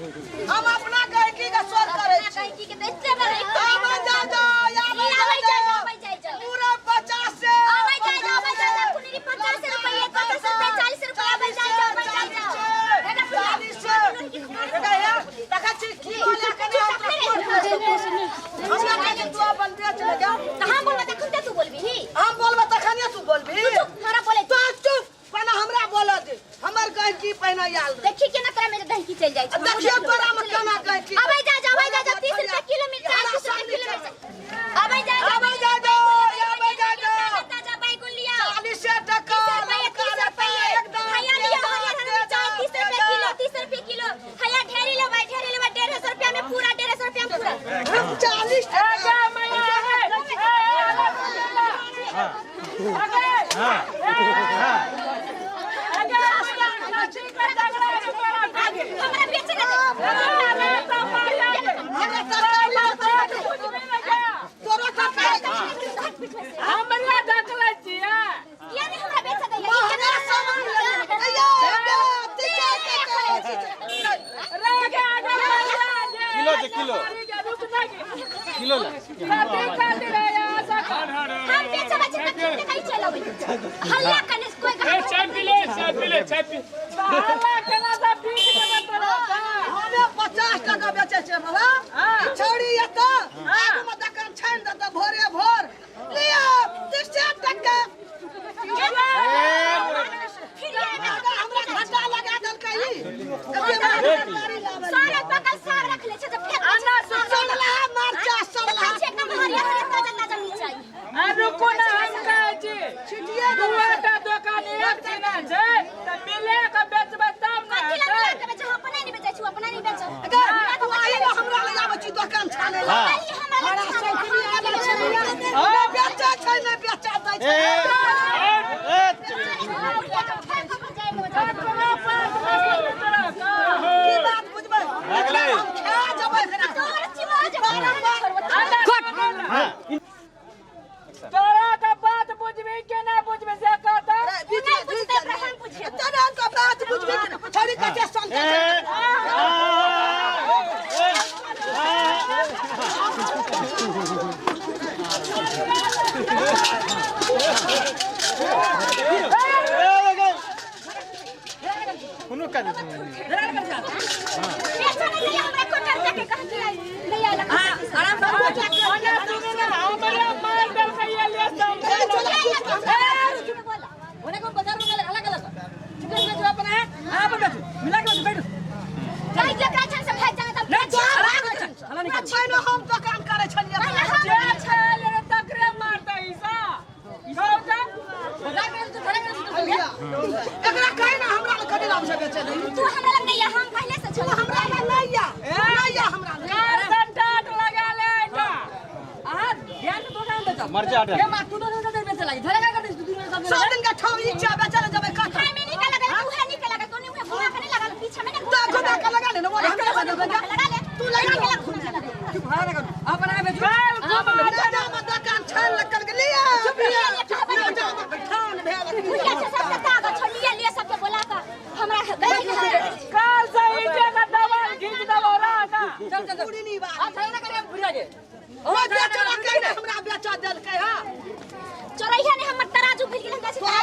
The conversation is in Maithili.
हम अपना गहिकी के स्वर करै छी। गहिकी के तऽ एते बड़ा आबै जा जा, आबै आबै जा जा जा। आबै जा जा। पूरा 50 से। आबै जा जा, आबै जा जा। कुनरी 50 रुपैआ, 50 रुपैआ, 40 रुपैआ, आबै जा जा, आबै जा जा। 40 से। देखै हे, देखै छी किलो लए के नहि हमरा हमरा कहै तू अपन बेच ले जा। तऽ हम बोलबै तखन तऽ तू बोलबिही। हम बोलबै तखने तू बोलबी। चुप, हमरा बोले। तो चुप, पहिने हमरा बोलऽ दे। हमर गहिकी पहिने आयल रहै। देखी केना तोरा मेरे गहिकी चलि जाइ छै। देखियौ तोरा मे केना गहिकी। आबै जा जा, आबै जा जा, 30 रुपैआ किलो मिरचाइ, 30 रुपैआ किलो मिरचाइ। आबै जा जा, आबै जा जा, आबै जा जा। ताजा बैगन लिया। 40 टका। 30 रुपैआ, 30 रुपैआ। एकदम हैया लिया, हरियर हरियर मिरचाइ, 30 रुपैआ किलो, 30 रुपैआ किलो। हैया ढेरी लेबै, ढेरी लेबै, 150 रुपैआ में पूरा, 150 रुपैआ में पूरा। हम 40 टका। हमरा बेचे ना दे। हमरा तरकारी तोरो तरकारी हमरा ढकलै छियै। किया नहीं हमरा बेचे दैया? महंगा सामान लेने। अय्या, अय्या, तीसे टका। रे गे आगे किलो छै, किलो। किलो ले। हम बेचबै छी तऽ किनके कहीं चलि अबै। हल्ला कने कोई ए, चाय पी ले, चाय पी ले, चाय पी। हमे 50 टका बेचै छियै बाबा। ई छौड़ी एतऽ आगूमे दोकान छानि देतऽ भोरे भोर। लिअ, 30 टका। हमरा घाटा लगा देलकै ई। एते महंगा तरकारी लाबै। सारा पकल साग रख ले छै तऽ फेंक दै छै। सड़लहा मरचा, सड़लहा। देखै छियै एकदम हरियर हरियर ताजा ताजा मिरचाइ। रुको ना, हम कहै छी छिटिए देलकै। दूटा दोकान एक दिना छै तऽ मिले के बेचबै तब ने कथी लए मिला हेतै। के बेचै? हम अपना नहि बेचै छी, अपना नहि बेचै। गे, तू आही ने हमरा लग आबै छी दोकान छानै लए। आइए हमरा लग बड़ा छानै लए, शौकीन हम आबै नहि छै। बेचै। नहि बेचै छै, नहि बेचै दै छै। की बात बुझबै? लागलै। हम खा जेबै एकरा। तोहर चिबा जेबै, छोड़बो। तोरा के बात बुझबी के ना बुझबी से कहता। अरे, बीच में नहि बुझतै, ओकरा हम बुझेबै। तोरा के बात बुझबी कि नहि? छौड़ी कते समझै छै। कोनो काज नहि। बेचऽ नहि दैया हमरा कोटर जाके कहै कि नहि आयल। ओने सुनू ना, हमरा मार देलकै ये ले समझे। पहिने हम दोकान करै छलियै। जे खायल रे तकरे मारतै ईसा। कहू तऽ। एकरा कहि ना हमरा लग कथी लाभ छै बेचै लए? तू हमरा लग नहीं आ, हम पहले से तू छलहुँ। हमरा लग नहि आ, नहि आ हमरा लग। कार संटाट लगा ले एहिठा। मरचा हटा। सब दिन के ठाव इच्छा बेचै लए जेबै कतऽ? खाय में निकल लगल, तू है निकल लगल, तू नहीं हुए घुमा के नहीं लगल, पीछा में नहीं तो घुमा के लगा ले ना, वो हमरा लग घुमा के लगा ले। तू लगा ले। घुमा के लगा ले। काल घुमा ना जा मत दोकान छान लग के लिया। लिया, ना जा मत ठान भेल। भुलिया छै सबके ताकत छौ, लिया लिया सबके बोला कऽ हमरा गए के है। काल से ईटे के दवाल घीच देबो रह ना। पूरी नहीं बात। ओ बेचऽ लए कहि ने हमरा बेचऽ देलकै हँ। चोरैया ने हमर तराजू भरि गेल, हमरा छै। तोरा